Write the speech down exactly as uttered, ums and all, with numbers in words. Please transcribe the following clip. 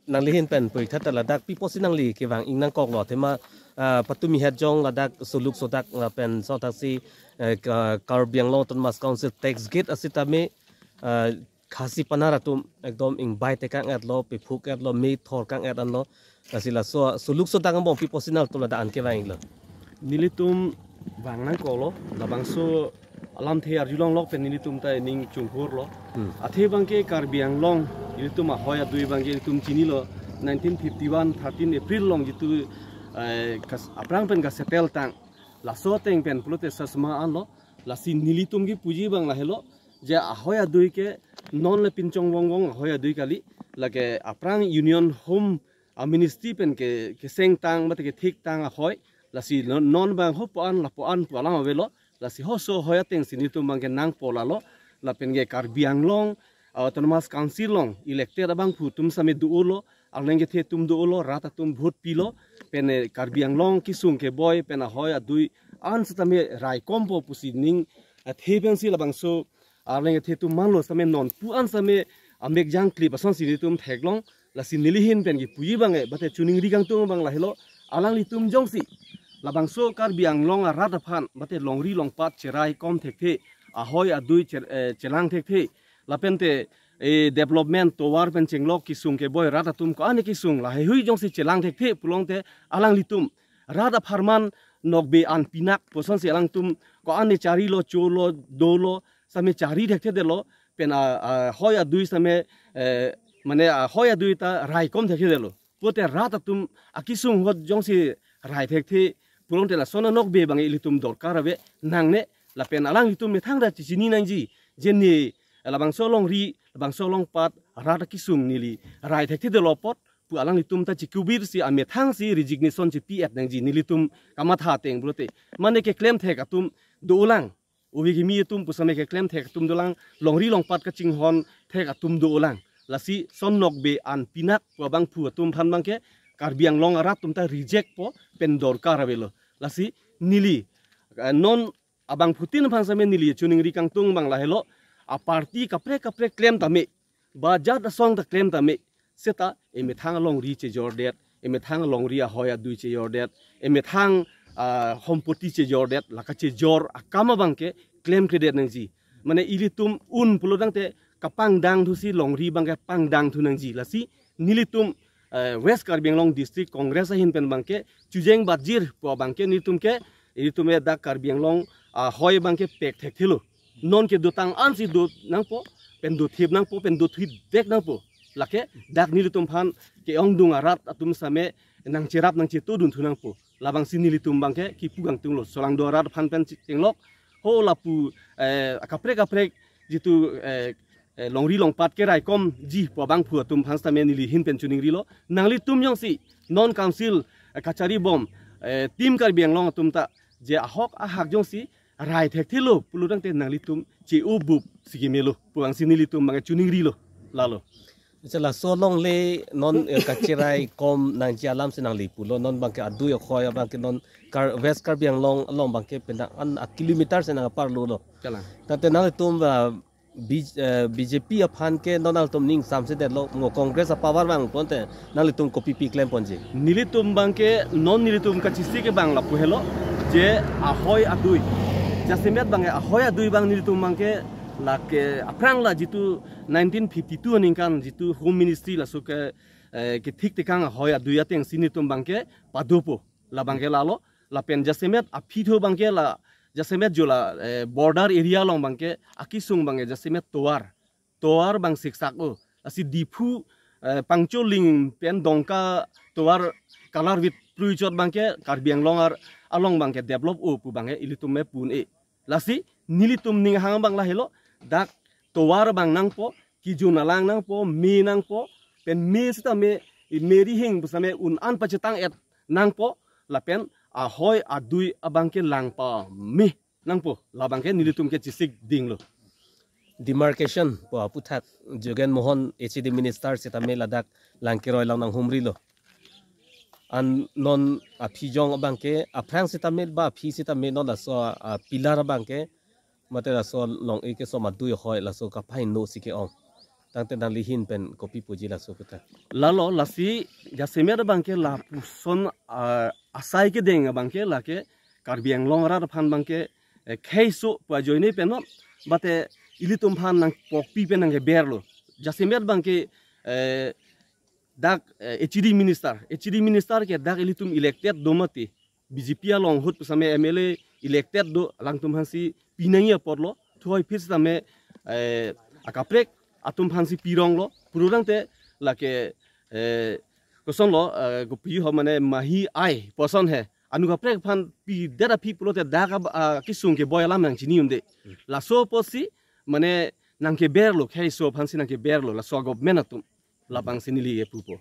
Nangli ahin pen puthot ta ladak pi apotsi nangli kevang-ik nangkoklo, athema, ah, patumi het jong ladak suluk sodak lapen sothaksi, eh, Ka-, Karbi Anglong Autonomous Council tax gate asitame, ah, Khasi Pnar atum ekdom ingbai tekang-etlo, pephuk-etlo, me thorkang-et anlo. Lasi laso suluk sodak angbong pi apotsi nangtum ladak an kevang-iklo? Nelitum vang nangkoklo, labangso alamthe arjulonglok pen nelitum ta ning chungkhurlo. Hmm. Athe abangke Karbi Anglong, nelitum ahoi adui abangke nelitum chinilo, nineteen fifty-one, thirteen April along jitu, eh, kas-, aphrang pen kasettle tang. Laso ateng pen pulote sasma anlo, lasi nelitum kipuji abang lahelo, je ahoi adui ke non le pinchong vongvong ahoi adui kali, lake aphrang Union Home a Ministry pen ke, keseng tang, mate kethik tang ahoi, lasi non, non abang ho po-an, lapu-an pu alam avelo, lasi ho so ahoi atengsi nelitum abangke nangpo lalo, lapen ke Karbi Anglong, ah, Autonomous Council along elected abangphu atum sitame do-olo, arleng kethe atum do-olo, rat atum vote pilo, pen, eh, Karbi Anglong kesung keboi, pen ahoi adui an sitame raikompo pusi ning, ah, the pensi labangso, arleng kethe atum manlo sitame non pu-an sitame amek jangklip asonsi nelitum theklong, lasi neli ahin pen kipuji abang, eh, mate choningri kangtung abang lahelo, alanglitum jongsi labangso Karbi Anglong arat aphan, mate longri longpat cheraikom thekthe, ahoi adui che-, eh, chelang thekthe, lapente, eh, development tovar pen chenglok kesung keboi rat atum ko-an kesung laheihui jongsi chelang thekthe pulote alanglitum rat apharman nokbe an pinak pu asonsi alangtum ko-an charilo, cholo, dolo, sitame chari thekthedetlo, pen a, ahoi adui sitame, eh, mane ahoi adui ta raikom thekthedetlo. Pulote rat atum akesung ahut jongsi rai thekthe pulote lason anokbe abang ilitum dorkar ave nangne, lapen alanglitum methang ta chechini nangji, je ne labangso alongri, labangso alongpat, rat akesung neli rai thekthedetlo apot pu alanglitum ta chikubirsi amethangsi resignation chipi-et nangji, nelitum kamatha ateng pulote. Mane keklem thek atum dolang, ove kimi atum pu sitame keklem thek atum dolang, longri longpat kachinghon thek atum dolang. Lasi son nokbe an pinak pu abangphu atum aphan abangke Karbi Anglong arat atum ta rejectpo, pen dorkar avelo. Lasi neli, eh, non abangphutin aphan sitame neli choningri kangtung abang lahelo, a party kaprek kaprek klem tame, ba jat asong ta klem tame, seta emethang alongri chejordet, emethang alongri ahoi adui chejordet, emethang, ah, hompoti chejordet, la kachejor akam abangke klemkledet nangji. Mane ilitum un pulo tangte kapangdang thusi longri abangke pangdang thu nangji. Lasi nelitum, eh, West Karbi Anglong District Congress ahin pen abangke chujeng batjir pu abangke nelitum ke, ilitum ke dak Karbi Anglong ahoi abangke pek thekthelo. Non kedotang ansi do nangpo, pen dothip nangpo, pen dothipdek nangpo. Lake dak nelitum aphan ke-ongdung arat atum sitame nangcherap nangchetodun thu nangpo. Labangsi nelitum abangke kipu kangtunglo. Solangdo arat aphan pen chenglok, ho lapu, eh, kaprek kaprek jitu, eh, eh, longri longpat keraikomji pu abangphu atum aphan sitame neli ahin pen choningrilo. Nanglitum jongsi non council, eh, kacharibom, eh, Team Karbi Anglong atum ta je ahok ahak jongsi rai thekthelo pulo tangte nanglitum che-o bup si kemelo pu abangsi nelitum abangke choningrilo, lalo. Acha, laso alongle non, eh, kachiraikom nangji alamsi nangli pulo, non abangke adui ahoi abangke non Kar-, West Karbi Anglong along abangke penang an a kilometer si nangparlolo. Kalang. Tangte nanglitum, ah, B-, eh, B J P aphan ke non nangtum ning samsedetlo, mo Congress a-power vang ponte nanglitum kopipi klemponji? Nelitum abangke, non nelitum kachesik ke abang lapu helo, je ahoi adui. Jasemet abangke ahoi adui abang nelitum abangke lake aphrang la jitu nineteen fifty-two aningkan jitu Home Ministry laso ke, eh, kethik tekang ahoi adui atengsi nelitum abangke padopo. La abangke lalo, lapen jasemet aphi tho abangke la, jasemet jo la, eh, border area along abangke, akesung abangke jasemet tovar. Tovar abang siksak-o. Lasi Diphu, eh, Pangcholing pen Dongka tovar kalarvit pruichot abangke Karbi Anglong ar-, along abangke develop-o pu abangke ilitum me pu un-e. Lasi nelitum ninghang abang lahelo, dak tovar abang nangpo, kejun alang nangpo, me nangpo, pen me sitame, me rihing pu sitame un-an pachetang-et nangpo, lapen ahoi adui abangke lang pame nangpo, la abangke nelitum ke chesik dinglo. Demarcation pu aputhak Jogen Mohan H A D minister sitame ladak lang keroi lang nanghumrilo. An non aphi jong abangke aphrang sitame ba aphi sitame non laso, ah, pillar abangke mate laso long-e kesom adui ahoi laso kapaino si ke-ong. Tangte nangli ahin pen kopi puji laso kota? Lalo, lasi jasemet abangke lapuson, ah, asai kedeng abangke lake Karbi Anglong arat aphan abangke, eh, kheiso pu ajoine pen non, bate ilitum aphan nangpokpi pen nangkeberlo. Jasemet abangke, eh, dak, eh, H E D minister, H E D minister ke dak ilitum elected do mati, B J P along ahut pusitame M L A elected do, alangtum aphansi pinangji apotlo, thuhoi phit sitame, eh, akaprek atum aphansi pironglo, purulangte lake, eh, kosonlo, eh, kopi ho mane mahi ai poson he. Anut kaprek aphan pidet aphi pulote dak ab-, ah, kesung keboi alam nangchini unde. Laso apotsi mane nangkeberlo, kheiso aphansi nangkeberlo, laso government atum. Labangsi neli kepupo.